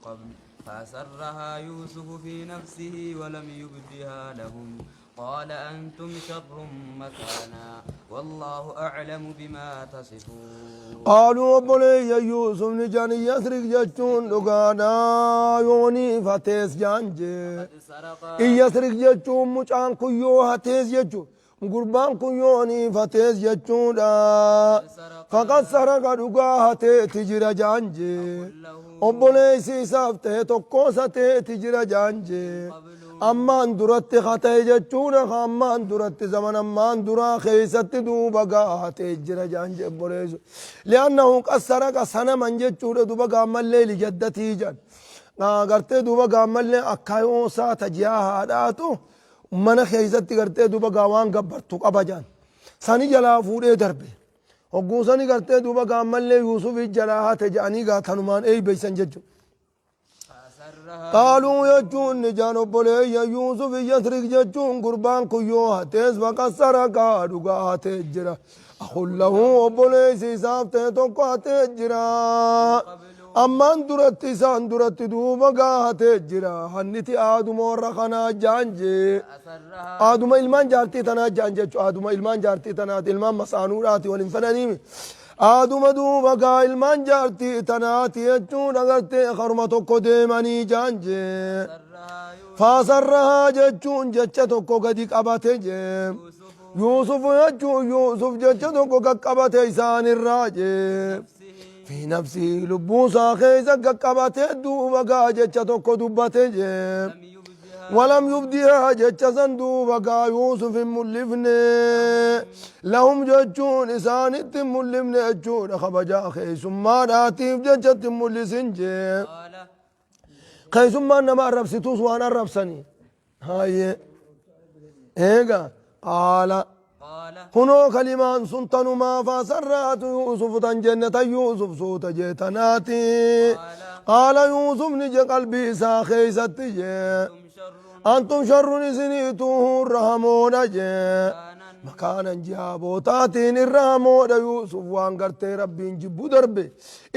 قبل. فأسرها يوسف في نفسه ولم يبدها لهم. قال أنتم شر مكانا والله أعلم بما تصفون. قالوا obboleeyya Yuusuf ni jedhan yasriq jechuun dhugaadha yooniif hatees jaan jee. قد سرق. In yasriq jechuun mucaan kun yoo hatees jechuun gurbaan kun yooniif hatees jechuudha. Faqad saraqa dhugaa hateeti jira jaan jee. Obboleessi isaaf ta'e tokkos hateeti jira jaan jee. Ammaan duratti hatee jechuudha ammaan duratti zaman ammaan duraa keessatti duuba gaa hatee jira jaan jee obboleessu. Li'annahu qad saraqa sanaman jechuudha duuba gaammallee lijaddatii jedhan. Gartee duuba gaammallee akkayoosaa tajiyaa haadhaatu mana keessatti gartee duuba gaa waan gabbartu qaba jaan. Sani jalaa fuudhee darbe. Hogguu sani gartee duuba gaammallee Yuusufi jalaa hate jedhanii gaa tanumaan eeybeysan jechuudha. فأسرها Qaaluu jechuun ni jaan obboleeyya Yuusuf yasriq jechuun gurbaan kun yoo hatees faqad saraqaa dhugaa hatee jira. Akhun lahu obboleessi isaaf ta'e tokko hatee jira. Ammaan duratti isaan duratti duuba gaa hatee jira. Hanniti aaduma warra kanaa jaan jee. فأسرها Aaduma ilmaan jaartii tanaa jaan jechuudha. Aaduma ilmaan jaartii tanaati. Ilmaan masaanuudhaati waliin fedhaniimi. Aaduma duuba gaa ilmaan jaartii tanaati jechuun agartee karuma tokko deemanii jaan jee. فأسرها يوسف Faasarrahaa jechuun jecha tokko gadi qabate jee. Yuusuf jechuun Yuusuf jecha tokko qaqqabate isaanirraa jee. Fi nafsii lubbuusaa keessa qaqqabate duuba gaa jecha tokko dubbate jee. لم يبدها ولم يبدها jecha san duuba gaa Yuusuf hin mul'ifne. Lahum jechuun isaanitti hin mul'ifne jechuudha kabajaa keessummaadhaatiif jechatti hin mul'isin jee. قال Keessummaan nama arrabsitus waan arrabsanii. Hayyee. Eega qaala. قال Kunoo kalimaan sun tanumaa faasarraatu Yuusuf tan jenne tan Yuusuf suuta jee tanaati. Qaala Yuusuf ni je qalbii isaa keeysatti jee. أنتم شر Antum sharrun isiniituu irra hamoodha jee. مكانا Makaanan jihaabotaatiin irra hamoodha Yuusuf waan gartee rabbiin jibbu darbe.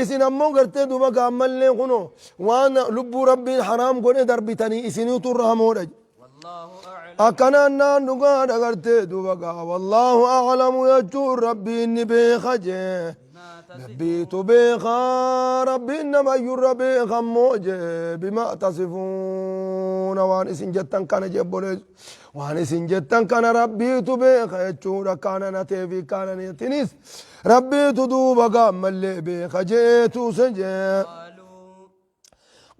Isin ammoo gartee duba gaammallee kunoo waan lubbuu rabbiin haraam godhe darbitanii isiniitu irra hamoodha. والله أعلم Akkanaan naan dhugaadha gartee duba gaa wallaahu a'lamu jechuun rabbiin ni beeka jee. بما تصفون. Rabbiitu beekaa rabbiin namayyurra beekammoo jee bima tasifuuna waan isin jettan kana jebboleessu waan isin jettan kana rabbiitu beeka jechuudha kaana natee fi kaana natinis rabbiitu duuba gaammallee beeka jeetu se jee. قالوا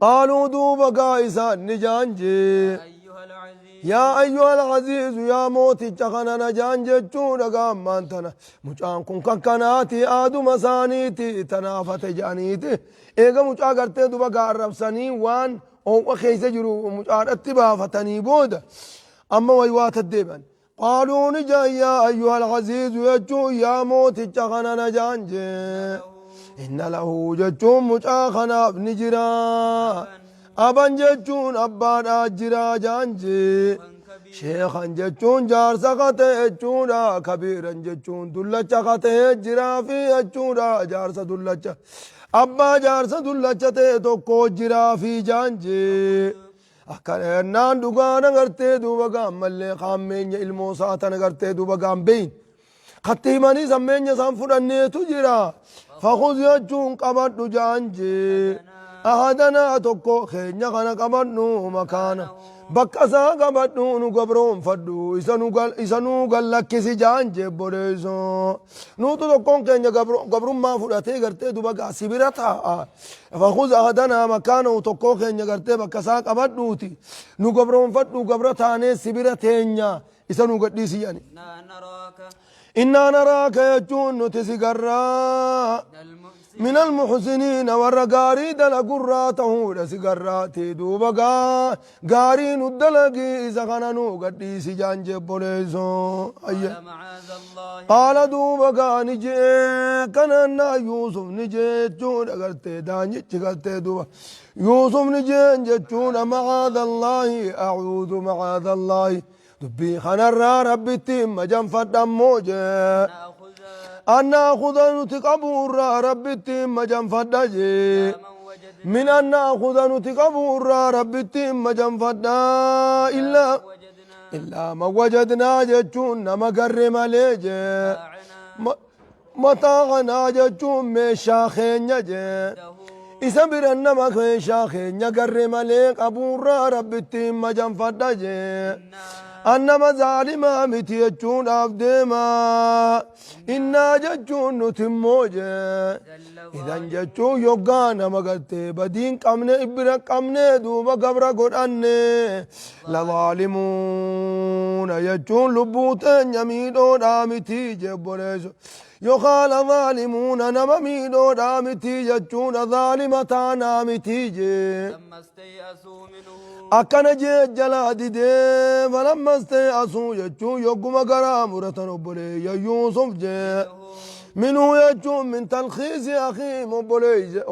Qaaluu duuba gaa isaan ni jaan jee. أيها العزيز Yaa ayyuhal aziizu yaa mooticha kana na jaan jechuudha gaammaan tana mucaan kun kan kanaati aaduma isaaniiti tanaafate jedhaniiti eega mucaa gartee duba gaarrabsanii waan oowwa keessa jiru mucaadhatti baafatanii booda amma waywaata deebi'an. Qaaluu ni jaan yaa ayyuhal aziizu jechuun yaa mooticha kana na jaan jee. Inna lahu jechuun mucaa kanaaf ni jira. Aban jechuun abbaadhaa jira jaan jee. Sheekan jechuun jaarsa kate jechuudha. Kabiiran jechuun dullacha kate jiraa fi jechuudha jaarsa dullacha. Abbaa jaarsa dullacha ta'e tokko jiraa fi jaan jee. Akkana jennaan dhugaan agartee duuba gaammallee kaammeenya ilmoo isaa tan agartee duuba gaambeeyin. Katti himanii sammeenya isaan fudhanneetu jira. Fakhuz jechuun qabadhu jaan jee. Ahadanaa tokko keenya kana qabadhu makaana. Bakka isaa qabadhu nu gabroonfadhu isa nu gallakkisi jaan jee boleessoo. Nuutu tokkoon keenya gabrummaa fudhatee gartee duba gaa sibira taa'a. Fakhuz ahadanaa makaana tokkoo keenya gartee bakka isaa qabadhuuti. Nu gabroonfadhu gabra taanee sibira teenya isa nu gadhiisi jedhani. إنا نراك Innaa naraaka jechuun nuti si garraa. من المحسنين من المحسنين warra gaarii dalagurraa ta'uudha si garraati duuba gaa gaarii nu dalagii isa kana nu gadhiisi jaan jebboleessoo. Ayye. قال معاذ الله Qaala duuba gaa ni jee kanannaa Yuusuf ni jee jechuudha gartee daanyichi gartee duuba Yuusuf ni jeen jechuudha macaadha Allaahi a'uudhu macaadha Allaahi dubbii kanarraa rabbitti majanfadhammoo jee. نأخذ An naakhudha nuti qabuurraa rabbitti majanfadha jee. من وجدنا Min an na'khudha nuti qabuu irraa Rabbitti hin majanfadha illaa illaa man wajadnaa jechuun nama garre malee jee mataacanaa jechuun meeshaa keenya jee isa bira nama meeshaa keenya garre malee qabuurraa Rabbitti hin majanfadha jee an nama zaalimaa miti jechuudhaaf deema innaa jechuun nuti immoo jee Idan jechuun yoggaa nama gartee badii hin qabne ibbira qabne duuba gabra godhanne lazaalimuuna jechuun lubbuu teenya miidhoodhaa miti jee obboleessu yookaan lazaalimuuna nama miidhoodhaa miti jechuudha zaalima taanaa miti jee akkana jee jalaa didee falammas ta'e asuu jechuun yogguma garaa muratan obboleeyyan Yuusuf jee Minhu jechuun min talkiisi akhiihim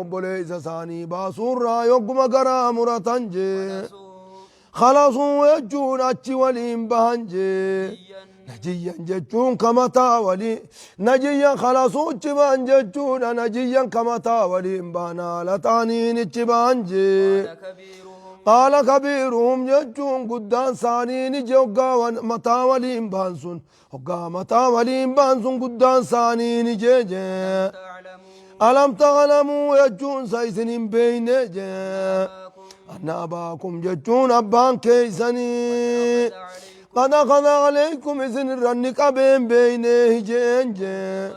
obboleeysa isaanii baasuurraa yogguma garaa muratan jee. Khalasuu jechuun achi waliin bahan jee. Najiyyan jechuun ka mataa walii najiyyan khalasuu ichi bahan jechuudha najiyyan ka mataa waliin bahan haala ta'aniin ichi bahan jee. Qaala kabiiruhum jechuun guddaan isaanii ni jee hoggaa mataa waliin bahan sun Hoggaa mataa waliin ba'an sun guddaan saanii ni jeeje. Alam ta'lamuu jechuun sa isin hin beeyne jee. Anna abaakum jechuun abbaan keeysanii. Qad akhadha alaykum isin irra ni qabeen beeyne hijeen jee.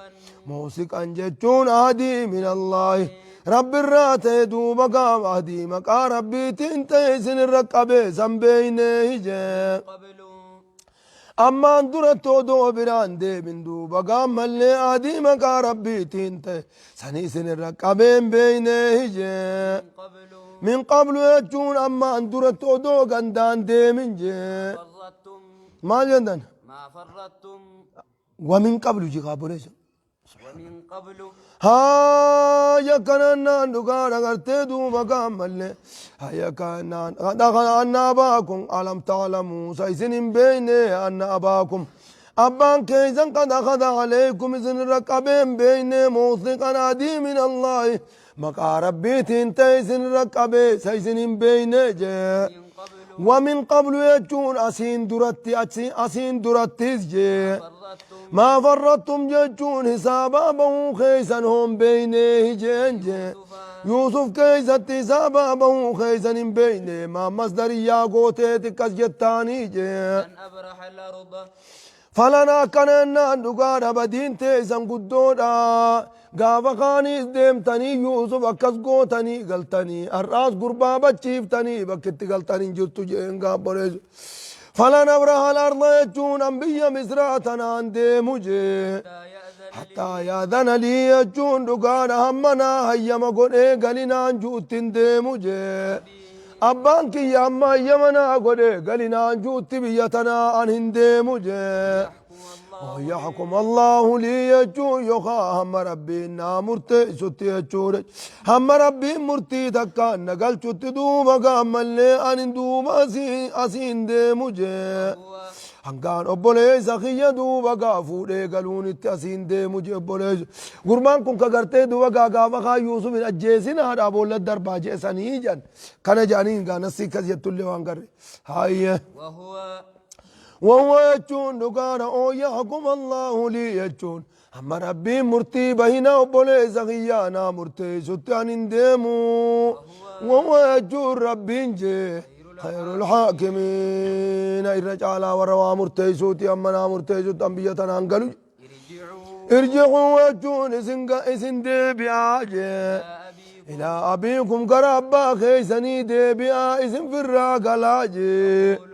Muusiqan jechuun ahdii min Allaahi. Rabbi irraa ta'e duuba gaaf ahdii maqaa Rabbiitiin ta'e isin irra qabee san beeyne hijee. Ammaan duratti odoo biraan deemin duuba gaammallee aadii maqaa Rabbiitiin ta'e sani isin irra qabeen beeynee jee. Min qablu jechuun ammaan duratti odoo gandaan deemin jee. Maal jentan? Wa min qablu jikaa boleessa. ومن قبل Haaya kanannaan dhugaadha gartee duuba gaammallee haya kanaan kadha anna abaakum alam ta'lamuu sa isin hin beeyne anna abaakum abbaan keeysan qad akhadha alaykum isin irra qabee hin beeyne mawthiqan adii min allaahi maqaa rabbiitiin ta'e isin irra qabee sa isin hin beeyne jee من قبل ومن قبل jechuun asiin duratti asiin durattis jee فرطتم Maa farrattum jechuun hisaabaa bahuu keeysan hoon beeynee hijeen jee. Yuusuf keeysatti hisaabaa bahuu keeysan hin beeyne maa masdariyyaa gooteeti akkas jettaanii jee. لن أبرح الأرض Falana akkana jennaan dhugaadha badiin teeysan guddoodha. Gaafa kaaniis deemtanii Yuusuf akkas gootanii galtanii har'aas gurbaa bachiiftanii bakki itti galtan hin jirtu jeen gaabboleessu. Falan abraha al-arda jechuun an biyya Misraa tanaan deemu jee. Hattaa yaadana lii jechuun dhugaadha hamma naa hayyama godhee galinaan ju'utti hin deemu jee. Abbaan kiyya hamma hayyama naa godhee galinaan ju'utti biyya tanaa an hin deemu jee. Yahkum Allahu lii jechuun yookaan hamma Rabbiin naa murteessutti jechuudha. Hamma Rabbiin murtii takka na galchutti duuba gaammallee ani duuba asiin deemu jee. Hangaan obboleessa kiyya duuba gaa fuudhee galuun itti asiin deemu jee obboleessu. Gurbaan kun ka gartee duuba gaa gaafa kaa Yuusuf hin ajjeesin haadhaa boolla darbaa jee sanii jedhan. Kana jedhanii gaa nassii kas jettullee waan garre. Haayye. وهو Wahuwa jechuun dhugaadha oo yahkum Allahu lii jechuun hamma Rabbiin murtii bahina obboleessa kiyyaa naa murteessutti an hin deemu. Wahuwa jechuun Rabbiin jee khayrul haakimiina irra caalaa warra waa murteessuuti hamma naa murteessutti an biyya tanaan galu. ارجعوا Irji'uu jechuun isin deebi'aa jee. إلى أبيكم Ilaa abiikum gara abbaa keeysanii deebi'aa isin firraa galaa jee. قولوا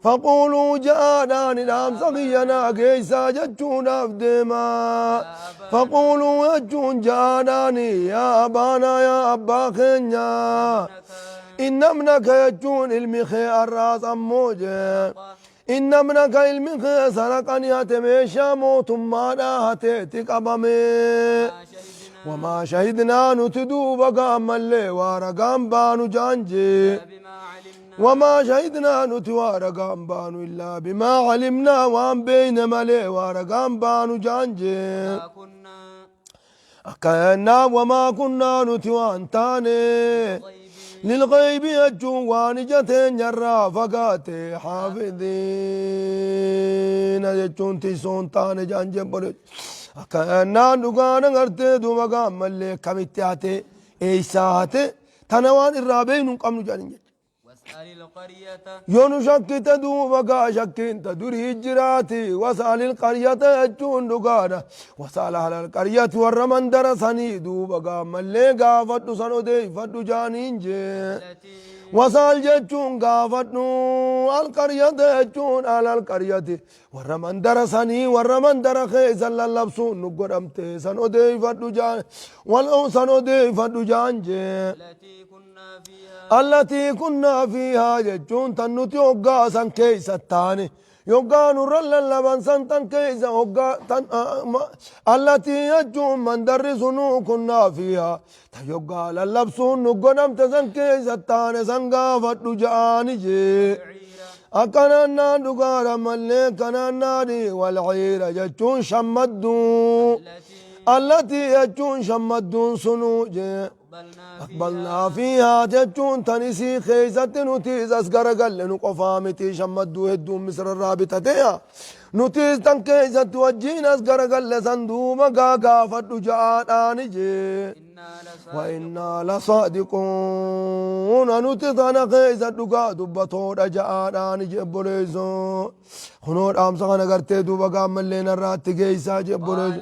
Faquuluu ja'aadhaan dhaamsa kiyya naa geeysaa jechuudhaaf deemaa. Faquuluu jechuun ja'aadhaan yaa abaanaa yaa abbaa keenya. إنك Inna ibnaka jechuun ilmi kee arraas ammoo jee. Inna ibnaka ilmi kee saraqani hate meeshaa mootummaadhaa hateeti qabame. ما شهدنا Wamaa shahidnaa nuti duuba gaammallee waa ragaan baanu jaan jee. بما علمنا Wamaa shahidnaa nuti waa ragaan baanu illaa bimaa calimnaa waan beeyne malee waa ragaan baanu jaan jee. ما كنا Akka wamaa kunnaa nuti waan taane lilghaybi jechuun waan ija teenyarraa fagaate haafidiina jechuun tiisoon taane jaan jebboleessu. Akka naan dhugaan agartee duuba gaammallee kamitti hate eeysaa hate tana waan irraa beeynu hin qabnu jedhaniin jecha. واسأل القرية. Yoo nu shakkite duuba gaa shakkiinta durii jiraati. Wasaalil qaryata jechuun dhugaadha. Wasaala halal qaryati warra mandara sanii duuba gaammallee gaafadhu san odeeffadhu jaaniin jee. التي Wasaal jechuun gaafadhu, alqaryata jechuun alal qaryati warra mandara sanii, warra mandara keessa lallabsuun nu godhamte san odeeffadhu jaan wal san odeeffadhu jaan jee. التي كنا فيها. Allatii kunnaa fiihaa jechuun tan nuti hoggaa san keessa taane yoggaa nurra lallaban san tan keessa hoggaa tan allatii jechuun mandarri sunuu kunnaa fiihaa ta yoggaa lallabsuun nu godhamte san keessa taane san gaafadhu ja'aani jee. Akkanannaan dhugaadha mallee kanannaani walciira jechuun shammadduu التي allatii jechuun shammadduun sunuu jee. أقبلنا أقبلنا فيها jechuun tan isii keessatti nutis as garagalle nu qofaa miti shammadduu hedduun Misra irraa bitateya nutis tan keessatti wajjiin as garagalle san duuba gaa gaafadhu ja'aadhaani jee. إنا لصادقون. وإنا لصادقون nuti tana keessa dhugaa dubbatoodha ja'aadhaani jee obboleessoo. Kunoo dhaamsa kana gartee duuba gaammallee narraatti geessaa jee obboleessoo.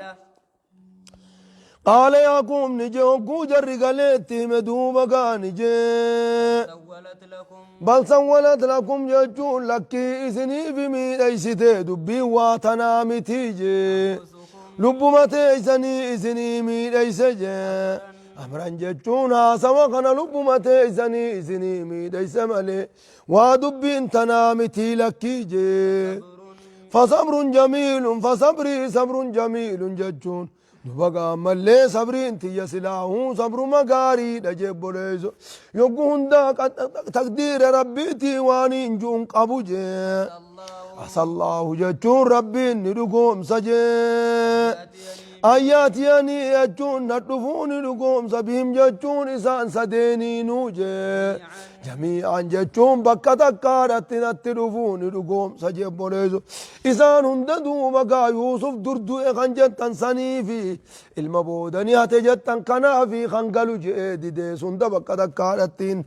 قال Qaala Yaaquub ni jee hogguu jarri galeetti hime duuba gaa ni jee. سولت لكم. Bal sawwalat lakum jechuun lakkii isiniif miidhaysite dubbiin waa tanaa miti jee. أنفسكم. Lubbuma teeysanii isinii miidhayse jee. Amran jechuun haasawa kana lubbuma teeysanii isinii miidhayse malee waa dubbiin tanaa miti lakkii jee. صبر. فصبر جميل فصبري صبر جميل jechuun duba gaammallee sabriin tiyya silaahuu sabruma gaariidha jebboleeyso yoggu hundaa taqdiira rabbiitii waan hin juun qabu jee. الله Asallaahu jechuun rabbiin ni dhugoomsa jee. يأتيني Ayyaatiyanii jechuun na dhufuu ni dhugoomsa bihim jechuun isaan sadeeniinuu jee. Jamii'an jechuun bakka takkaadhatti natti dhufuu ni dhugoomsa jebboleessu. Isaan hunda duuba gaa Yuusuf dur du'e kan jettan sanii fi ilma boodanii hate jettan kanaa fi kan galu je'ee didees hunda bakka takkaadhattiin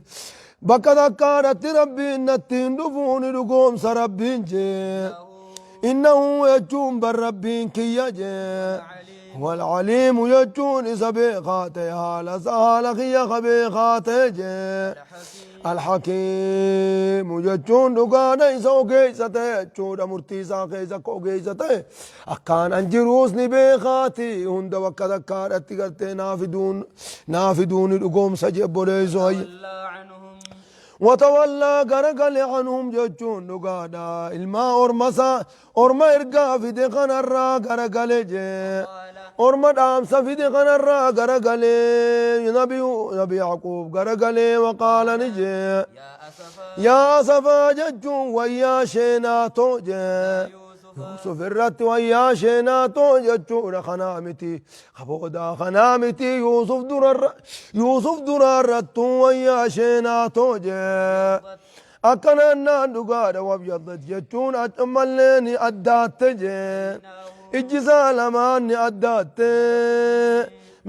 bakka takkaadhatti rabbiin nattiin dhufuu ni dhugoomsa rabbiin jee. إنه Innahu jechuun bar rabbiin kiyya jee. عليم. هو العليم jechuun isa beekaa ta'e haala haala kiyya ka beekaa ta'e jee. الحكيم. الحكيم jechuun dhugaadha isa ogeessa ta'e jechuudha murtii isaa keessa akka ogeessa ta'e akkaan an jiruus ni beekaati hunda bakka takkaadhatti gartee naa fiduun naa fiduun ni dhugoomsa jee obboleessoo hayya. تولى عنهم. وتولى garagale عنهم jechuun dhugaadha ilmaa ormasa orma ergaa fide kanarraa garagale jee. قال Orma dhaamsa fide kanarraa garagalee nabi nabi Yaquub garagalee waqaala ni jee. يا أسفا Yaa safaa jechuun wayyaa sheenaatoo jee. يوسف. Yuusuf irratti wayyaa sheenaatoo jechuudha kanaa miti kaboodaa kanaa miti Yuusuf durarra Yuusuf duraarrattuu wayyaa sheenaatoo jee. Akkanannaan dhugaadha wabyaddat jechuun ammallee ni addaatte jee. Ijji isaa lamaan ni addaatte.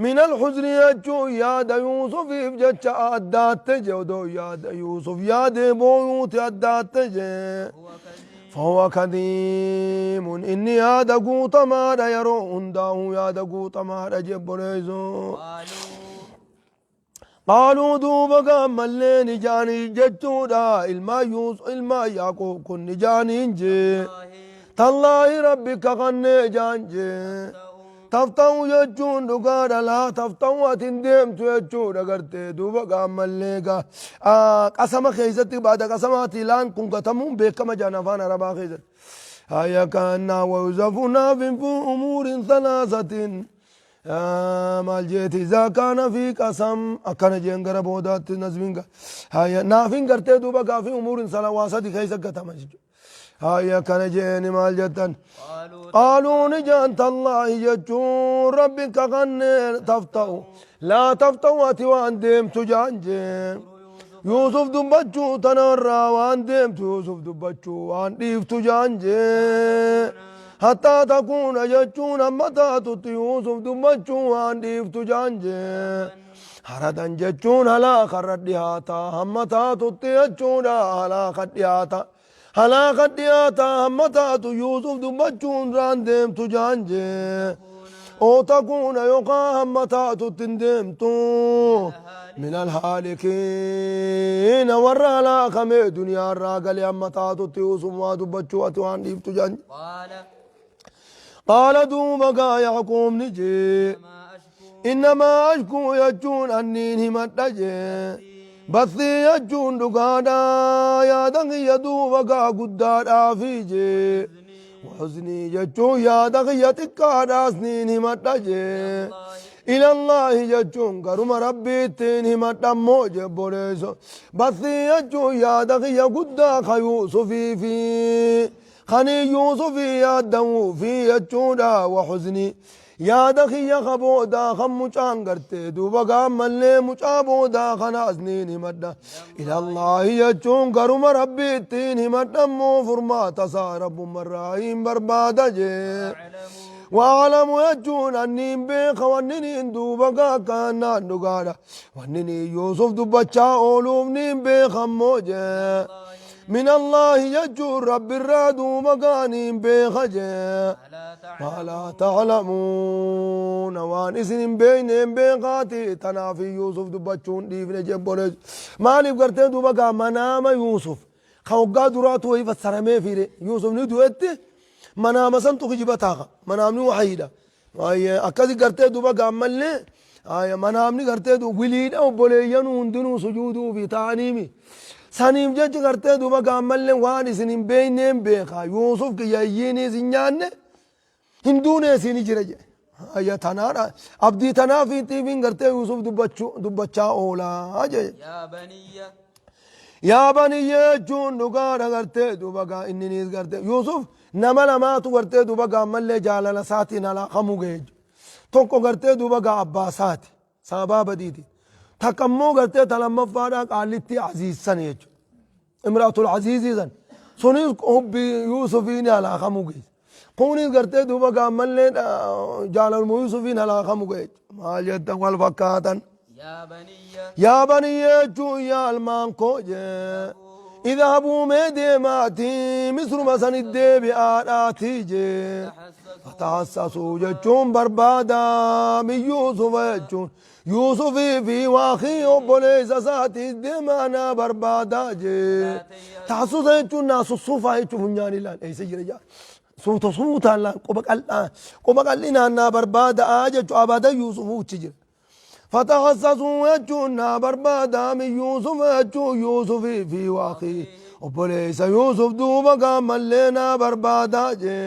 Min alhuzni jechuun yaada Yuusufiif jecha addaatte jee odoo yaada Yuusuf yaadee booyuuti addaatte jee. هو كظيم. فهو كظيم inni yaada guutamaadha yeroo hundaa'uu yaada guutamaadha jebboleessoo. قالوا قالوا duuba gaammallee ni jaanii jechuudha ilmaa Yuusuf ilmaa Yaaqoob kun ni jaaniin jee. الله Tallaahi rabbi kakannee jaan jee. تفتأ Tafta'u jechuun dhugaadha laa tafta'u ati hin deemtu jechuudha gartee duuba gaammallee gaa qasama keessatti baada qasamaati laan kun gatamuun beekama jaan afaan arabaa keessatti. Haya kaannaa wayuzafunaa fi umuurin salaasatin maal jeeti izaa kaana fi qasam akkana jeen gara boodaatti nazmiin haya naafin gartee duuba gaafii umuurin salaa waa sadi keessa gatama jechuudha. Haya kana jeeni maal jettan? قالوا قالوا نجان تالله جتون ربك غني تفتأ لا تفتأ وان ديمت جانجي يوسف دبتشو تنرى وان ديمت يوسف دبتشو وان ديفت جانجي حتى تكون جتون متى تت يوسف دبتشو وان ديفت جانجي هردا جتون هلا خرد دهاتا همتا تت جتون هلا خد دهاتا هلا dhiyaata hamma taatu Yuusuf dubbachuun irraan deemtu jaan jee oo takuuna yookaan hamma taatutti hin deemtu min alhaalikiina warra halaakamee duniyaa irraa galee hamma taatutti Yuusuf waa dubbachuu ati waan dhiiftu jaan قال qaala duuba gaa Yacquub ni jee ما أشكو innamaa ashkuu jechuun anniin himadha jee Bathii jechuun dhugaadhaa yaada kiyya duuba gaa guddaadhaafi jee Huznii jechuun yaada kiyya xiqqaadhaas niin himadha jee Ilallaahi jechuun garuma rabbiittiin himadha ammoo jee boleeso Bathii jechuun yaada kiyya guddaa ka Yuusufii fi kanii Yuusufii yaaddamuu fi jechuudha wa huznii yaada kiyya ka boodaa kan mucaan gartee duuba gaammallee mucaa boodaa kanaas niin himadha ilallaahi jechuun garuma rabbiittiin himadha ammoo furmaata isaa rabbummarraa hin barbaada jee وأعلم يجون أني بيخ وأنني دوبا كان نغادا وأنني يوسف دبچا أولوم بيخ موجة من الله يجون رب الرادو مغاني بيخ جه ألا ما لا تعلمون وان اسن بين بيخاتي تنافي يوسف دبچون ديفن جبولج مالif gartee duuba gaa manaama Yuusuf ka waggaa duraatu wayii fassaramee fiire Yuusuf ni du'etti manaama santu kijiba taaqa manaamni wahayiidha akkasi gartee duuba gaa ammallee manaamni gartee wiliidha obboleeyyan hundinuu sujuuduu fi ta'aniimi saniif jecha gartee duuba gaa ammallee waan isin hin beeyneen beeka Yuusuf kiyya iyyiiniis hin nyaanne hin duune isini jira jedhe ayya tanaadha abdii tanaaf tiifiin gartee Yuusuf dubbachaa oolaa jedhe يا بني yaa baniyye jechuun dhugaadha gartee duuba gaa inniniis gartee Yuusuf nama lamaatu gartee duuba gaa ammallee jaalala isaatiin halaakamuu ga'e tokko gartee duuba gaa abbaa isaati sababaa badiiti takka ammoo gartee ta lammaffaadhaa qaallitti aziizsan jechuudha imraatul aziizii san sunis hubbi Yuusufiin halaakamuu ga'e kunis gartee duuba gaa ammallee jaalaluma Yuusufiin halaakamuu ga'e maal jettan wal fakkaatan يا بني yaa baniyye jechuun yaa almaan koo jee idhabuu mee deemaatii misruma sanit deebi'aadhaatii jee تحسسوا fatahassasuu jechuun barbaadaa min Yuusufa jechuun Yuusufii fi waakii obboleessa isaatiis deemaanaa barbaadaa jee taassusa jechuun naa sussuufaa jechuun funyaan ilaan eessa jira jaa suuta suutaan laan quba qal'aa quba qal'inaan naa barbaadaa jechuu abadan Yuusufuu uchi jira فتحسسوا يجون بربادا من يوسف يجون يوسف في واخي وبليس يوسف دوبا قام لنا بربادا جي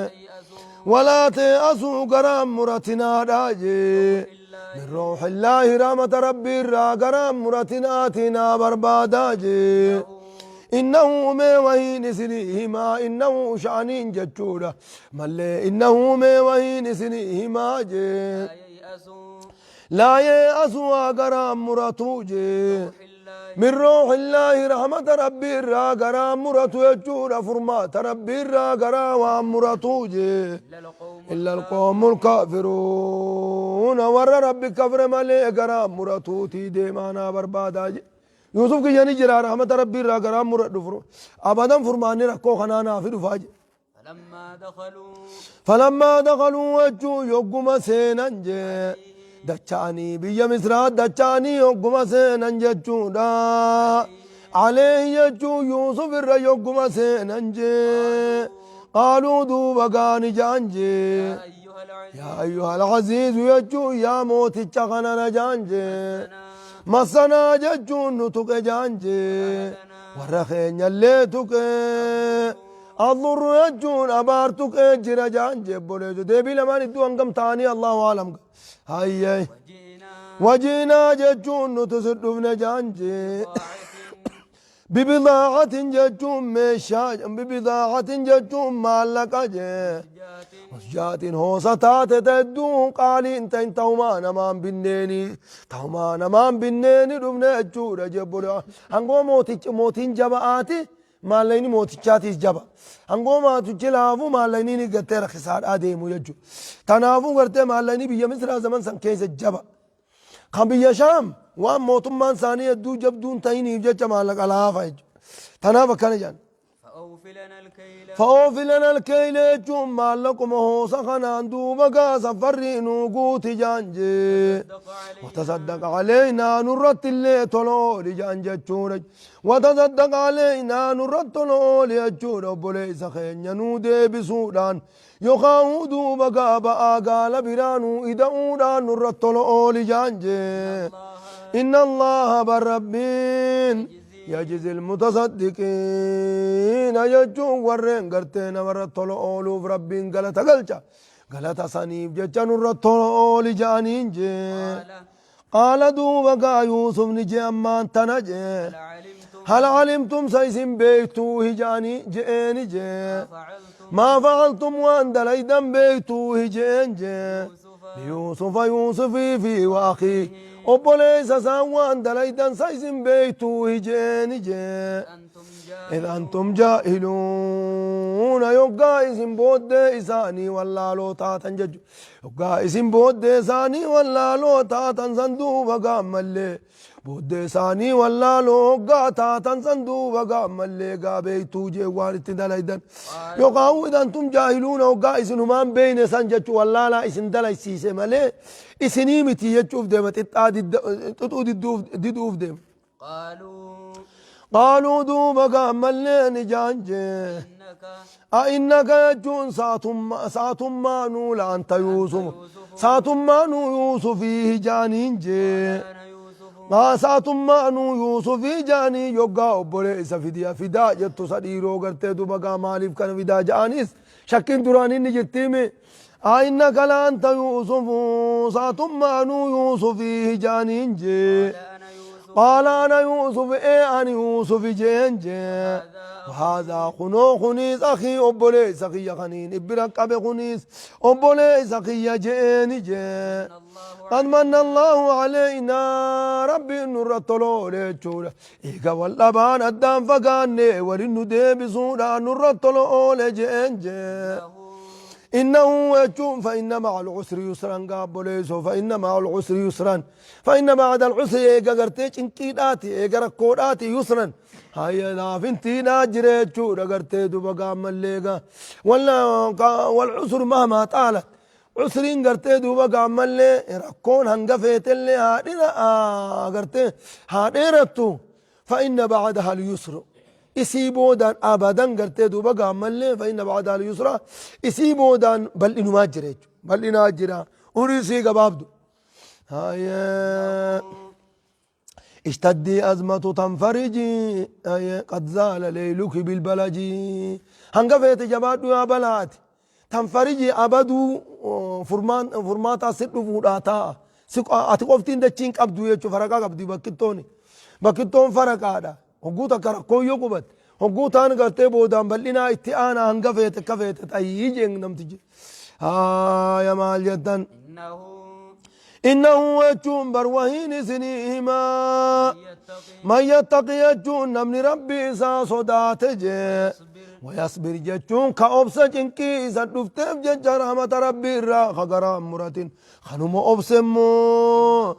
تيأسوا ولا تيأسوا قرام مرتنا راجي من روح الله رحمة ربي را قرام مرتنا آتنا بربادا جي إنه ما وهين سنيهما إنه شأنين جتشورا ملي إنه ما وهين سنيهما جي لا ييأسوا لا يأسوا قرام مرتوجي روح الله من روح الله رحمة ربي الرا قرام مرتو يجور فرمات ربي الرا قرام مرتوجي إلا القوم إلا القوم الكافرون ور ربي كفر مالي قرام مرتوتي ديمانا بربادا يوسف كي يعني جرا رحمة ربي الرا قرام مرتو فرو أبدا فرماني ركو خنانا في دفاج فلما دخلوا فلما دخلوا وجو يقوم سينان جي دچاني بيا مصر دچاني يقوم سينان جچودا عليه يجو يوسف الر يقوم سينان جي قالوا دوبا غاني جانجي يا أيها العزيز يا أيها العزيز يجو يا موتي چغنا جانجي مسنا ججو نتوك جانجي ورخين يلي توك الضر يجون أبارتك جرا جانجي بوليجو ديبي لما ندو أنقم تاني الله أعلم هاي وجئنا وجينا ججون نتسدفن جانجي بضاعة Bibidaacatin jechuun meeshaa, bibidaacatin jechuun maallaqa jee. Musjaatiin hoosa taate ta hedduu qaalii hin ta'in tahumaa namaan binneeni tahumaa namaan binneeni dhufne jechuudha jee obboleewwan. Hangoo mootichi mootiin jaba'aati maallaqni mootichaatiis jaba. Hangoo maatichi laafu maallaqni ni gartee rakkisaadhaa deemu jechuudha. Tanaafuu gartee maallaqni biyya Misraa zaman san keessa jaba. Kan biyya Shaam waan mootummaan isaanii hedduu jabduu hin ta'iniif jecha maallaqa laafa jechuudha. Tanaaf akkana jedhan. Fa'oofi lana alkeyla jechuun maallaquma hoosa kanaan duuba gaa safarrii nuu guuti jaan jee. Watasaddaqa aleynaa nurratti illee tola ooli jaan jechuudha. Watasaddaqa aleynaa nurratti tola ooli jechuudha obboleessa keenya nuu deebisuudhaan yookaan duuba gaa ba'aa gaala biraa nuu ida'uudhaan nurratti tola ooli jaan jee. Inna Allaha bar Rabbiin yajzil mutasaddiqiina jechuun warreen gartee namarra tola ooluuf Rabbiin galata galcha. Galata saniif jecha nurra tola ooli ja'aniin jee. Qaala duuba gaa Yuusufni jee ammaan tana jee. Hal alimtum sa isin beektuu hija'anii je'eeni jee. Maa fa'altum waan dalaydan beektuu hije'een jee. Biyuusufa Yuusufii fi wa akhii obboleessa isaan waan dalaydan sa isin beektuu hijeeni jee. Idh antum jaahiluuna yoggaa isin booddee isaanii wallaaloo taatan jechu. Yoggaa isin booddee isaanii wallaaloo taatan san duuba gaammallee Booddee isaanii wallaaloo hoggaa taatan san duuba gaa ammallee gaa beektuu jee waan itti dalaydan. Yookaan idh antum jaahiluuna hoggaa isin humaan beeyne san jechuu wallaalaa isin dalaysiise malee isinii miti jechuuf deema xixxaa xixuu diduuf deema. Qaaluu. Qaaluu duuba gaa ammallee ni jaan jee. Innaka. A innaka jechuun saatummaanuu la anta Yuusuf saatummaanuu Yuusufii jaaniin jee. Ana Yuusufu. Maa saatummaanuu Yuusufii jaanii yoggaa obboleessa fidiya fidaa jettu sa dhiiroo gartee duba gaa maaliif kana fidaa ja'anis shakkiin duraan inni jirtiimi. A innaka la anta Yuusufu saatummaanuu Yuusufii jaaniin jee. Qaala ana Yuusuf. Qaala ana Yuusuf ee ani Yuusufi jeen jee. Wahaadhaa kunoo kuniis akii obboleessa kiyya kaniin ibbira qabe kuniis obboleessa kiyya je'eeni jee. Qad manna Allahu aleynaa Rabbiin nurra toloole jechuudha. Eega wal dhabaan addaan fagaanne walin nu deebisuudhaan nurra tolo oole je'een jee. Innahu jechuun fa inna ma'al usri yusran gaabboleessoo fa inna ma'al usri yusran. Fa inna ba'da al-usri eega gartee cinqiidhaati eega rakkoodhaati yusran hayya laafintiidhaa jira jechuudha gartee duba gaammallee gaa walla wal usru mahmaa xaalat usriin gartee duuba gaammallee rakkoon hanga feetellee haa dhira gartee haa dheerattu fa inna ba'daha al-yusru isii boodaan abadan gartee duuba gaammallee fa inna ba'daha al-yusra isii boodaan bal'inumaa jira jechuudha bal'inaa jira umrii isii gabaabdu Haye. Ishtaddi azmatu tanfariji haye qad zaala leyluki bilbalaji. Hanga feete jabaadhu yaa balaati. Tanfariji abaduu furmaan furmaataa si dhufuudhaa taa'a. Si ati qoftiin dachiin qabdu jechuun faraqaa qabdi bakkittooni. Bakkittoon faraqaadha. Hogguu takka rakkoon yoo qubatte hogguu taan gartee boodaan bal'inaa itti aanaa hanga feete akka feete xayyii jeen namtichi. Haaya maal jettan? Innahu. Innahu jechuun bar wahiin isinii himaa. Yattaqi. Man yattaqi jechuun namni rabbii isaa sodaate jee. Wayasbir jechuun ka obsa cinqii isa dhufteef jecha rahmata rabbii irraa ka garaa hin muratin. Kanuma obse immoo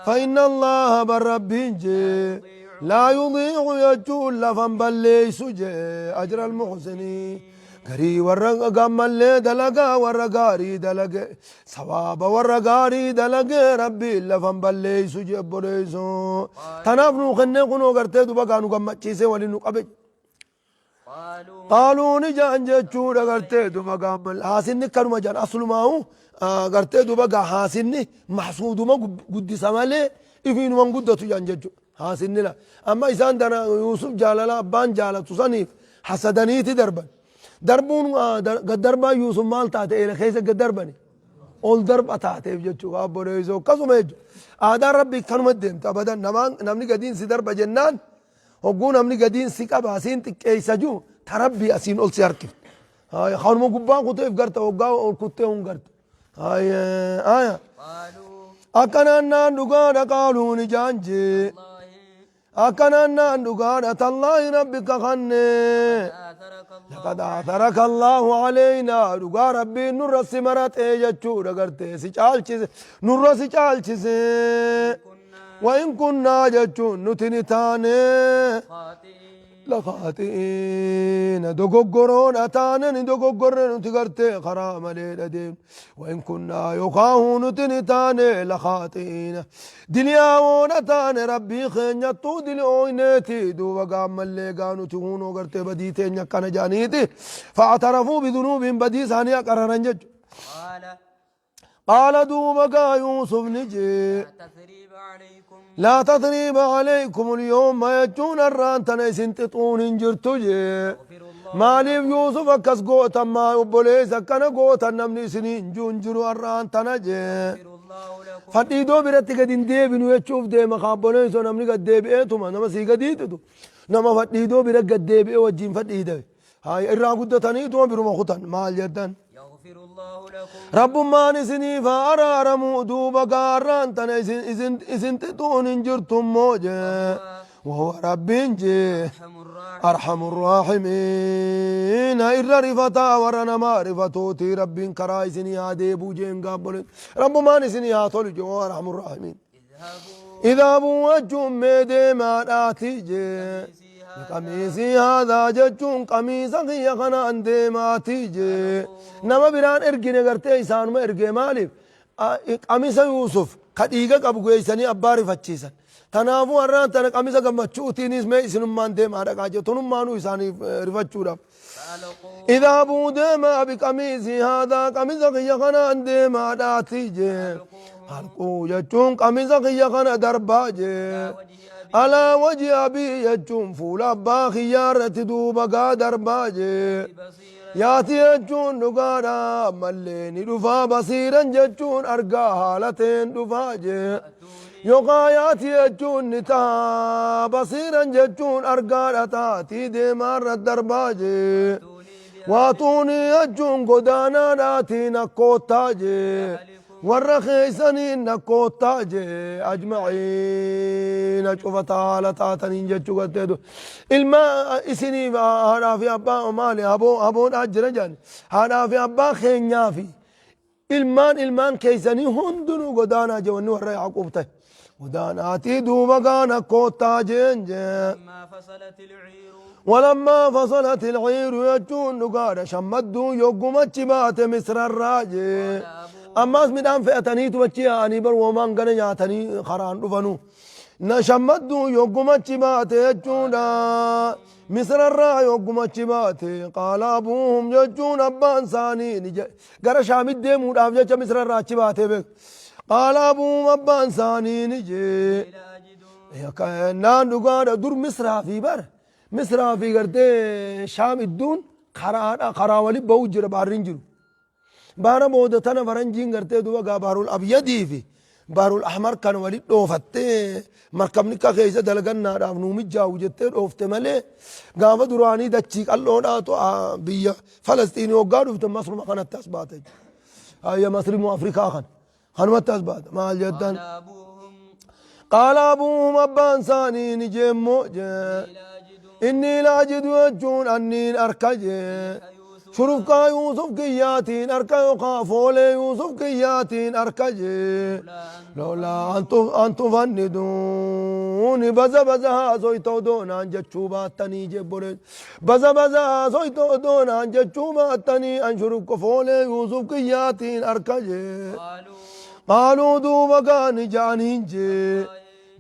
fa inna Allaha bar rabbiin jee laa yudiicu jechuun lafan balleeysu jee ajra almuhsinii garii warra gammallee dalagaa warra gaarii dalage sawaaba warra gaarii dalage rabbiin lafan balleeysu jee obboleeyso tanaaf nuu kennee kunoo gartee duba gaa nu gammachiisee waliin nu qabe. Qaaluu ni ja'an jechuudha gartee duba gaammal haasinni kanuma ja'an aslumaa'u gartee duba gaa haasinni mahsuuduma guddisa malee ifiinuman guddatu ja'an jechuudha haasinni la amma isaan dana Yuusuf jaalala abbaan jaalatu saniif hasadaniiti darban darbuun gad darbaan Yuusuf maal taate eela keessa gad darbani ol darba taateef jechuudha obboleessoo akkasuma jechuudha aadaan rabbii kanuma deemta abadan namaan namni gadiin si darba jennaan. Hogguu namni gadiin si qaba asiin xiqqeeysa jiru ta Rabbii asiin ol si harkifte. Haya kanuma gubbaa kuteef garta hoggaa ol kuttee hun garta. Haya haya. قالوا Akkanaan naan dhugaadha qaaluun ijaan jee. الله Akkanaan naan dhugaadha tallaahi rabbi kakannee. آثرك الله لقد آثرك الله علينا dhugaa rabbiin nurra si maratee jechuudha gartee si caalchise nurra si caalchise. كنا وإن كنا jechuun nuti ni taane. خاطئين لخاطئين dogoggoroodha taane ni dogoggorre nuti gartee karaa maleedha deemne. وإن كنا yookaan nuti ni taane لخاطئين diliyaawoodha taane rabbii keenyattuu diliyooyneeti duuba gaammallee gaa nuti hunoo gartee badii teenya akkana jedhaniiti فاعترفوا بذنوبهم badii isaanii aqararan jechu. قال قال duuba gaa Yuusuf ni jee. لا تثريب عليكم لا تثريب عليكم اليوم jechuun har'aan tana isin xixuun hin jirtu jee. يغفر الله Maaliif Yuusuf akkas gootan maa obboleessa akkana gootan namni isinii hin jiru hin jiru har'aan tana jee. يغفر الله لكم Fadhiidoo biratti gad hin deebinu jechuuf deema kaabboleessoo namni gad deebi'eetuma nama sii gadiititu nama fadhiidoo bira gad deebi'ee wajjin fadhiidame. Haa irraa guddataniituma biruma kutan maal jettan. يغفر الله لكم Rabbummaan isiniif haa araaramu duuba gaarraan tana isin isin isin xixuun hin jirtummoo jee. وهو rabbiin jee. أرحم الراحمين أرحم الراحمين irra rifataa warra namaa rifatuuti rabbiin karaa isinii haa deebuu jeen gaabboleen rabbumaan isinii haa tolu jee وهو أرحم الراحمين اذهبوا اذهبوا jechuun mee deemaadhaati jee قميصي هذا jechuun qamiisa kiyya kanaan deemaati jee nama biraan ergine gartee isaanuma ergee maaliif qamisa Yuusuf ka dhiiga qabu geessanii abbaa rifachiisan tanaafuu har'aan tana qamisa gammachuutiinis mee isinummaan deemaa dhaqaa jee tunummaanuu isaaniif rifachuudhaaf. فألقوا اذهبوا deemaa بقميصي هذا qamisa kiyya kanaan deemaadhaati jee ألقوه jechuun qamisa kiyya kana darbaa jee. وجه أبي على وجه أبي jechuun fuula abbaa kiyyaa irratti duuba gaa darbaa jee. بصيرا يأت jechuun dhugaadha ammallee ni dhufaa بصيرا jechuun argaa haala ta'een dhufaa jee. Yookaan يأت jechuun ni ta'a بصيرا jechuun argaadha taatii deemaarra darbaa jee. وأتوني jechuun godaanaadhaatiin akkoottaa jee. Warra keessaniin nakkoottaa jee أجمعين cufa haala taataniin jechuu garteetu. Ilma isiniif haadhaa fi abbaa maali haboodhaa jira jedhan haadhaa fi abbaa keenyaa fi ilmaan ilmaan keessanii hundinuu godaanaa jee wanni warra Yaquub ta'e. Godaanaatii duuba gaana koottaa jeen jee. لما فصلت العير ولما فصلت العير jechuun dhugaadha shammadduu yoggumachi baate misrarraa jee. Ammaas midhaan fe'ataniitu achi yaa'anii bar woomaan gana nyaatanii karaan dhufanu. Na shammadduu yoggumachi baate jechuudha. Misrarraa yoggumachi baate قال أبوهم jechuun abbaan isaanii ni jedhe. Gara shaamit deemuudhaaf jecha misrarraa achi baate beek. قال أبوهم abbaan isaanii ni jee. لا أجد Naan dhugaadha dur misraa fi bar misraa fi gartee shaam idduun karaadha karaa wali bahu jira baarri hin jiru. Baara booda tana faranjiin gartee duba gaa بحر الأبيض fi بحر الأحمر kan wali dhoofattee markabni akka keessa dalagannaadhaaf nuu mijaa'u jettee dhoofte malee gaafa duraanii dachii qal'oodhaatu biyya Falasxiinii hoggaa dhufte masruma kanatti as baate. Ayya masri moo Afrikaa kana kanumatti as baate maal jettan. قال أبوهم قال أبوهم abbaan isaanii ni jeemmoo jee. لا أجد إني لأجد jechuun anniin arka jee. Shurufkaa Yuusuf kiyyaatiin arka yookaan foolee Yuusuf kiyyaatiin arka jee. لولا أن تفندون baza baza haasoyta odoonaan jechuu baattanii jebbolee. Baza baza haasoyta odoonaan jechuu baattanii an shurufka foolee Yuusuf kiyyaatiin arka jee. قالوا قالوا duuba gaani ja'aniin jee.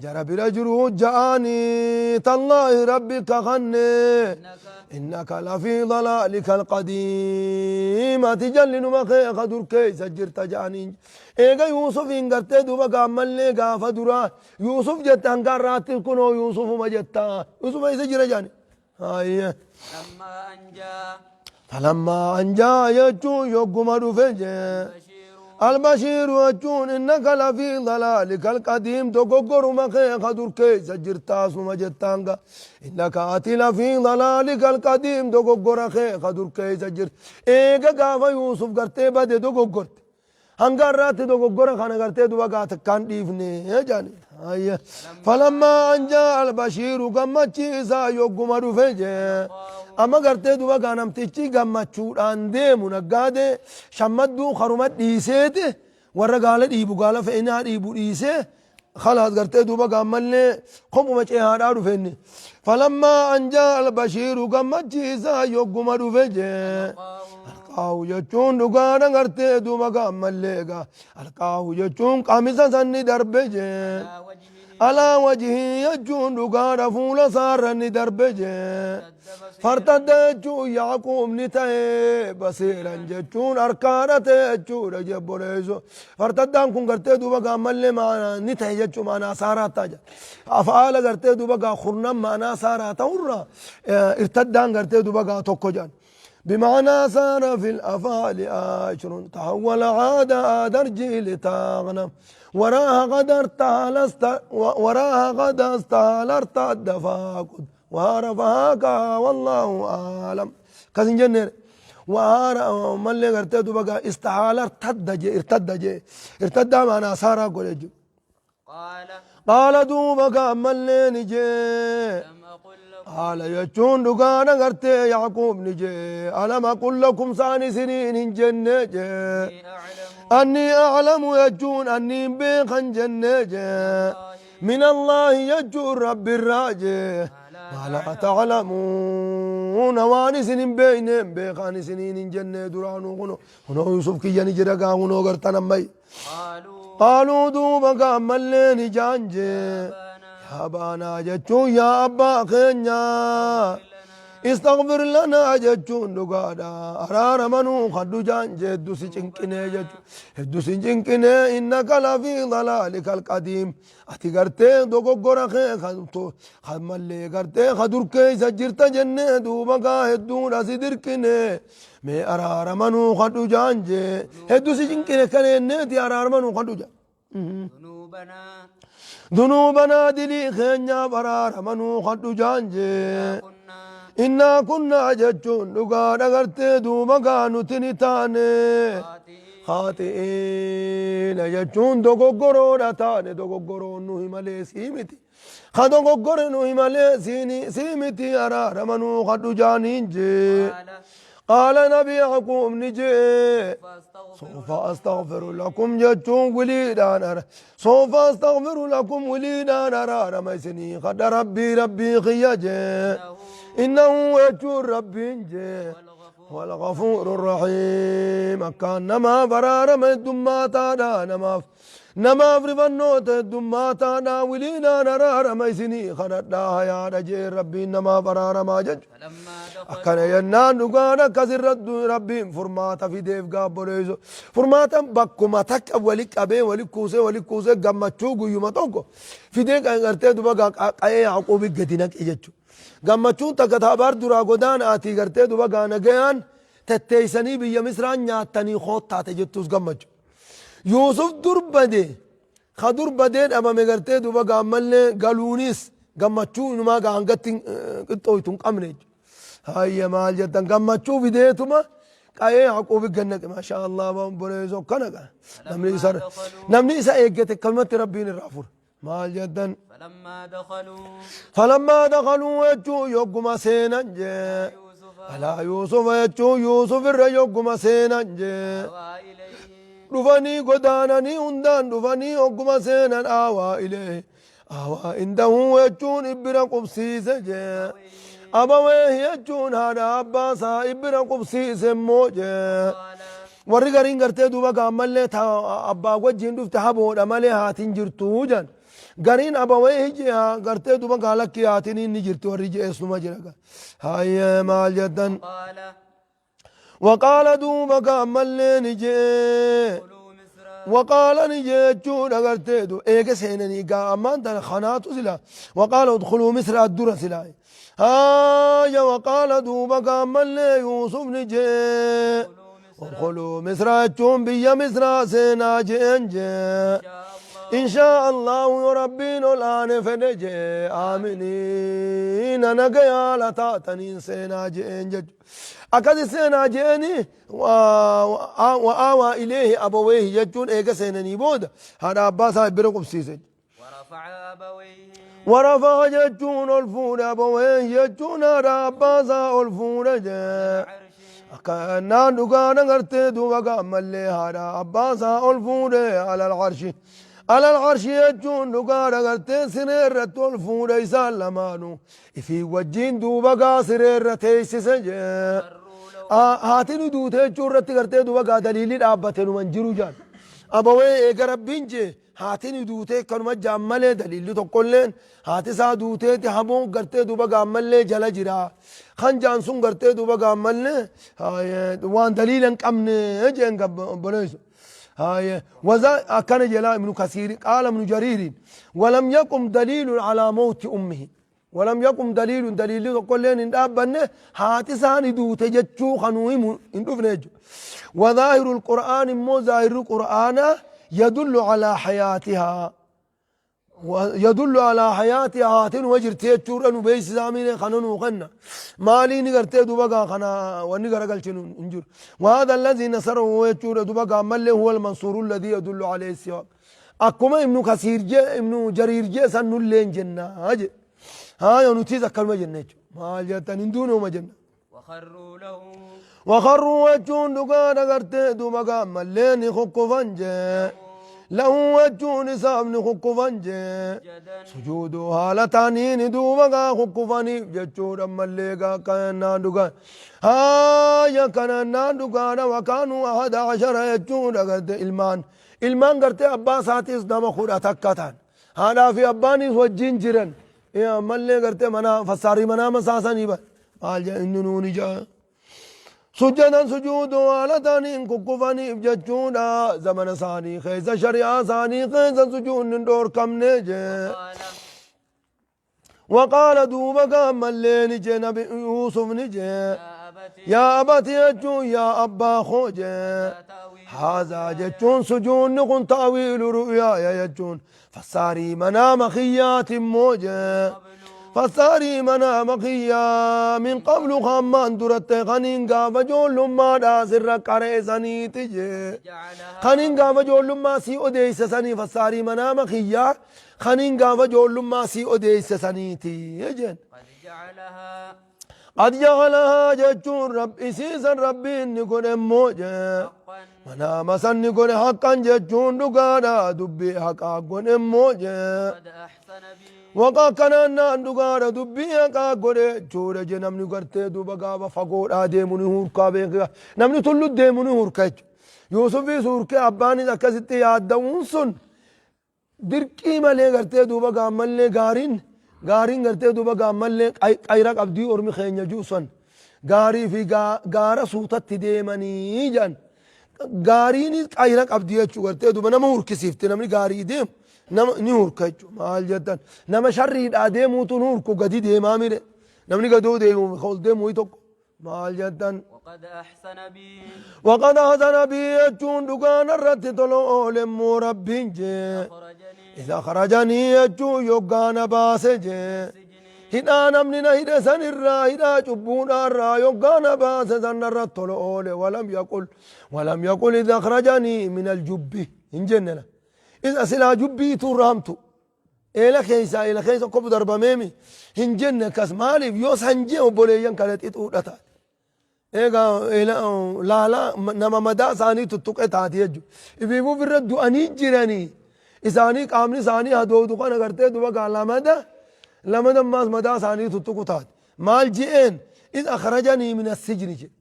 Jara bira jiru ja'anii تالله rabbi kakanne. إنك لفي ضلالك القديم ati jallinuma kee ka dur keessa jirta ja'aniin. Eega Yuusufiin gartee duuba gaammallee gaafa duraa Yuusuf jette hanga har'aatti kunoo Yuusufuma jetta. Yuusuf eessa jira ja'ani. Haayye. لما أن جاء فلما أن جاء jechuun yogguma dhufe jee. بشير Albashiiru jechuun innaka lafii dalaalika alqadiim, dogoggoruma kee ka dur keessa jirtaasuma jettaanga. Innaka ati lafii dalaalika alqadiim, dogoggora kee ka dur keessa jirt. Eega gaafa Yuusuf gartee bade dogoggorte, hanga irraatti dogoggora kana gartee duba gaa takkaan dhiifne jedhani. Falammaa an jaa albashiiru, gammachiisaa yogguma dhufe jee. Amma gartee duba gaa namtichi gammachuudhaan deemu naggaadee shammadduu karuma dhiiseeti, warra gaala dhiibu, gaala fe'inaa dhiibu dhiisee, khalaas gartee duuba gaammallee kophuma cehaadhaa dhufe inni. Falammaa an jaa albashiiru, gammachiisaa yogguma dhufe jee. Alqaahu jechuun dhugaadha gartee duuba gaammallee gaa alqaahu jechuun qamisa sanni darbe jee. Alaa wajhii jechuun dhugaadha, fuula isaarra ni darbe jee. Fartadda jechuun Yaaquub ni ta'e, basiiran jechuun harkaadha ta'e jechuudha jebboleessu. Fartaddaan kun gartee duuba gaammallee maanaa ni ta'e jechuun maanaa saaraa ta'a jedha. Afaala gartee duuba gaa kurnan maanaa saaraa ta'urra irtaddaan gartee duuba gaa tokko jedhan. بمعنى سار في الأفعال عشر، تحول، عاد، درجي لتغنم وراها غدر استهلست وراها غدا استهل ارتد فاقد وعرفها والله أعلم. كذن جنر وهار ملي غرتي دوبا استحال ارتد جي، ارتد جي، ارتد معنا سارا قول. قال قال دوبا ملي نجي. ألم أقل لكم؟ قال jechuun dhugaadha gartee Yacquub ni jee, ألم أقل لكم, saan isiniin hin jenne jee. إني أعلم أني أعلم jechuun anniin beekan jenne jee. من الله jechuun rabbi irraa jee. ما لا تعلمون, waan isin hin beeyneen beekan isiniin hin jenne duraanuu. Kuno kunoo Yusuf kiyya ni jira gaa, kunoo gartan ammay. قالوا قالوا duuba gaammallee ni jaan jee. أبانا يا أبانا jechuun yaa abbaa keenya. استغفر لنا jechuun dhugaadha, araaramanuu kadhu jaan jee. Hedduu si cinqinee jechuun, hedduu si cinqinee. إنك لفي ضلالك القديم, ati gartee dogoggora kee kan mallee gartee ka dur keessa jirta jennee duuba gaa hedduudha si dirqinee, mee araaramanuu kadhu jaan jee. Hedduu si cinqine kaneenneeti, araaramanuu kadhu jaan. ذنوبنا ذنوبنا, dilii keenyaaf araaramanuu kadhu jaan jee. كنا إنا كنا jechuun dhugaadha gartee duuba gaa nuti ni taane. خاطئين خاطئين jechuun dogoggoroodha taane, dogoggoroon nuhi malee sii miti, ka dogoggore nuhi malee sii miti, araaramanuu kadhu jaaniin jee. قال قال nabi Yacquub ni jee. فأستغفر سوف أستغفر لكم jechuun wiliidhaan ara سوف أستغفر لكم, wiliidhaan araarama isinii kadha rabbii rabbii kiyya jee. إنه jechuun rabbiin jee. هو الغفور هو الغفور الرحيم, akkaan namaaf araarama heddummaataadha, namaaf rifannoota heddummaataadha, wiliidhaan araarama isinii kadhadhaa hayaadha jee, rabbiin namaaf araaramaa jechu. فلما دخلوا Akkana jennaan dhugaan akkasirratti rabbiin furmaata fideef gaabboleessu. Furmaata bakkuma takka wali qabee, wali kuusee, wali kuusee, gammachuu guyyuma tokko fidee gartee duba qa'ee Yaaqoobii gadi naqe jechuudha. Gammachuun takka taabaar duraa godaana ati gartee duba gaana gayaan tetteeysanii biyya Misraan nyaattanii koottaate jettus gammachuu. Yuusuf dur bade, ka dur badee dhabame gartee duba gaammallee galuunis gammachuu inumaa gaa hangatti qixxooytu hin qabne jechuudha. Hayya, maal jettan, gammachuu fideetuma qa'ee Yaaqoobi gannaqe. Maashaa Allah, waan boleessu akkana gaa. Namni isa eeggate akkanumatti rabbiin irraa fura. Maal jettan? فلما دخلوا فلما دخلوا jechuu yogguma seenan jee. يوسف على يوسف jechuu Yuusuf irra yogguma seenan jee. آوى إليه Dhufanii godaananii hundaan dhufanii hogguma seenan, آوى إليه, آوى عنده jechuun ibbira qubsiise jee. أبويه jechuun haadha abbaa isaa ibbira qubsiise immoo jee. قال Warri gariin gartee duuba gaammallee ta abbaa wajjin dhufte haboodha malee haatiin jirtu jan. Gariin أبويه jee gartee duuba gaalakki haatiin inni jirti warri jeesnuma jira. Hayyee, maal jettan? قال وقال duuba gaammallee ni jee. ادخلوا مصر وقال ni jechuudha gartee du eega seenanii gaa ammaan tana kanaatu sila وقال ادخلوا مصر addura sila haaya. وقال duuba gaammallee Yuusuf ni jee. ادخلوا مصر. ادخلوا مصر jechuun biyya Misraa seenaa je'een jee. إن شاء الله إن شاء الله ربين الآن فدج آمنين نجيا لتاتنين سينا جئن جج أكد سينا جئني وآوى إليه أبويه ججون إيجا سينا نيبود هذا عباس برقب سيسج ورفع أبويه ورفع ججون الفون أبويه ججون هذا عباس الفون جئ عرشه Akkannaan dhugaan agartee duuba gaammallee haadha abbaa isaa ol fuudhe alal arshi. Alal arshi jechuun dhugaan agartee siree irratti ol fuudhe isaan lamaanuu ifii wajjin duuba gaa siree irra teessise jee. خروا له Haati nu duute jechuu irratti gartee duuba gaa daliilli dhaabbate numan jiru jaan. Abawee eega rabbiin jee haati nu duutee kanuma jaan malee daliilli tokkolleen haati isaa duuteeti hamoon gartee duuba gaammallee jala jira. Kan jaan sun gartee duuba gaammallee waan daliila hin qabne jeen obboleessu. وذا كان جلاء ابن كثير قال ابن جرير ولم يقم دليل على موت أمه ولم يقم دليل دليل تقول لين إن أبنه هاتي ساني دوت جتشو خنوهم إن دفنج وظاهر القرآن مو ظاهر القرآن يدل على حياتها ويدل على حياتها هاتين وجرتي تشور أنو بيس زامين خنون وخنا مالي نقرتي دوبا خنا ونقر قلتن انجر وهذا الذي نصره ويتشور دوبا ملي هو المنصور الذي يدل عليه السواك أكما ابن كثير جاء ابن جرير جاء سنو اللين جنة هاجي ها ينوتيز أكلمة جنة ما جاتن دونه ما جنة وخروا له وخروا وجون دقان أغرتي دوبا ملين خكفان جاء له وجون سامن خكفان جاء سجدا sujuudu haala taaniin duuba gaa kukkufaniif jechuudha mallee gaa kanaan dhugaan haaya kanaan dhugaadha wakaanuu ahada ashara jechuudha garte ilmaan ilmaan gartee abbaa isaatiis nama 11 ta'an haadhaa fi abbaanis wajjin jiran mallee gartee mana fassaarii manaa masaasanii ba maal jedha inni nuuni jaa سجدا سجود haala taaniin kukkufaniif jechuudha zamana isaanii keessa shari'aa isaanii keessa sujuudni hin dhoorkamne jee قال وقال دوبا قام الليل جي نبي يوسف نجي يا أبت يا أبت يجو يا أبا خوجي لا تأويل هذا جتون سجون نقن تأويل رؤيا يجون فساري منام خيات موجة قبل فساري منام خيا من قبل خمان درت خنين قاف جول ما داسر قريسني تجي جعلها خنين قاف جول ما سي أديس سني فساري منام خيا خنين قاف جول ما سي أديس سني تيجن قد جعلها قد جعلها جتون رب سيسا ربي نكون موجة حقا منام سن نكون حقا جتون دقانا دبي حقا قن موجة قد أحسن بي وقا كان نان دقانا دبي حقا قن جورة جنم نقرتي دوبا قابا فقور آدموني هوركا بيكا نمني تلو ديموني هوركا يوسف في سوركا أباني أكستي يادون سن dirqii malee gartee duuba gaammallee gaariin gaariin gartee duuba gaammallee qayra qabdii ormi keenya juusan gaarii fi gaara suutatti deemanii jedhan gaariinis qayra qabdii jechuu gartee duuba nama hurkisiifte namni gaarii deemu nama ni hurka jechuu maal jettan nama sharriidhaa deemuutu nu hurku gadi deemaa mire namni gadoo deemu ol deemu tokko maal jettan وقد أحسن بي وقد أحسن بي jechuun dhugaan irratti tolo oolemmoo rabbiin jee أخرجني إذا خرجني يجو يوغانا باسجي السجن هنا نمني نهيد سن الرا هنا جبونا الرا يوغانا باس سن الرا أولي ولم يقل ولم يقل إذا خرجني من الجب إن جننا إذا سلا جبي ترامتو إلى خيسا إلى خيسا كوب ضربة ميمي إن جنة كاس مالي يوس هنجي وبوليان كانت إتودا egaa laala nama madaa isaanii tuttuqe taate jechuudha. Ifiifuu birra du'anii jiranii isaanii qaamni isaanii hadoodu kana gartee duba gaa lamada lamada ammaas madaa isaanii tuttuqu taate. Maal je'een iz akhrajanii min assijni jedhe.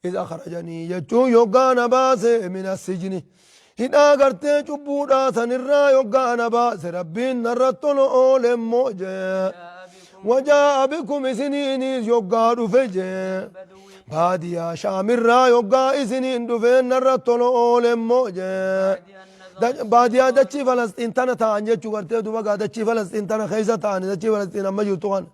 Iz akhrajanii jechuun yoggaa na baase min assijni. Hidhaa gartee cubbuudhaa sanirraa yoggaa na baase rabbiin narra tolo oole immoo jee. جاء بكم وجاء بكم isiniinis yoggaa dhufe jee. بدو baadiyaa shaamirraa yoggaa isiniin dhufeen narra tolo oole immoo jee بعد أن نزغ Baadiyaa dachii Falasxiin tana ta'an jechuu gartee duuba gaa dachii Falasxiin tana keessa ta'an dachii Falasxiin amma jirtu kana.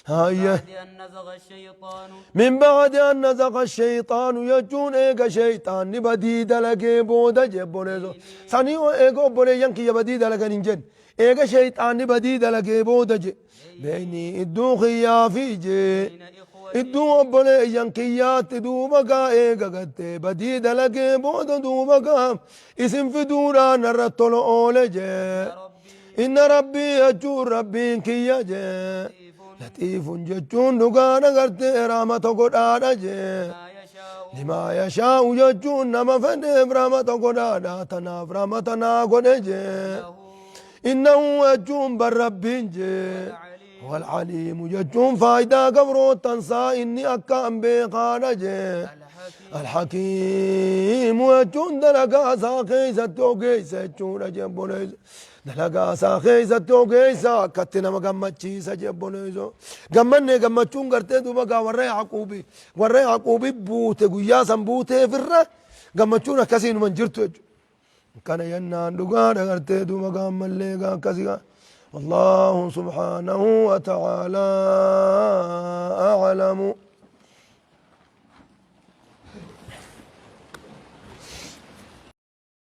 Hayyee. بعد أن نزغ الشيطان Min ba'di an nazaqa shayxaanu jechuun eega shayxaanni badii dalagee booda jee obboleesso. Sanii eega obboleeyyan kiyya badii dalagan hin jenne. Eega shayxaanni badii dalagee booda je. Beeynii idduu kiyyaa fi jee. بين إخوتي Idduu obboleeyyan kiyyaatti duuba gaa eega gattee badii dalagee booda duuba gaa isin fiduudhaan narra tola oole jee. ربي Inna rabbii jechuun rabbiin kiyya jee. لطيف Latiifun jechuun dhugaadha gartee rahmata godhaadha jee. ما يشاء Limaa yashaa'u jechuun nama fedheef rahmata godhaadha tanaaf rahmata naa godhe jee. له Innahu jechuun bar rabbiin jee. العليم Walcaliimu jechuun faayidaa gabroottansaa inni akkaan beekaadha jee. الحكيم Alhakiimu jechuun dalagaa isaa keessatti ogeessa jechuudha jebboleessa. Dalagaa isaa keessatti ogeessa akkatti nama gammachiisa jebboleessa. Gammannee gammachuun gartee duuba gaa warra Yaaquubi warra Yaaquubi buute guyyaa san buuteefirra gammachuun akkasiinuma hin jirtu jechuudha. Kana jennaan dhugaadha gartee duuba gaa ammallee gaa akkasii gaa. والله سبحانه وتعالى أعلم.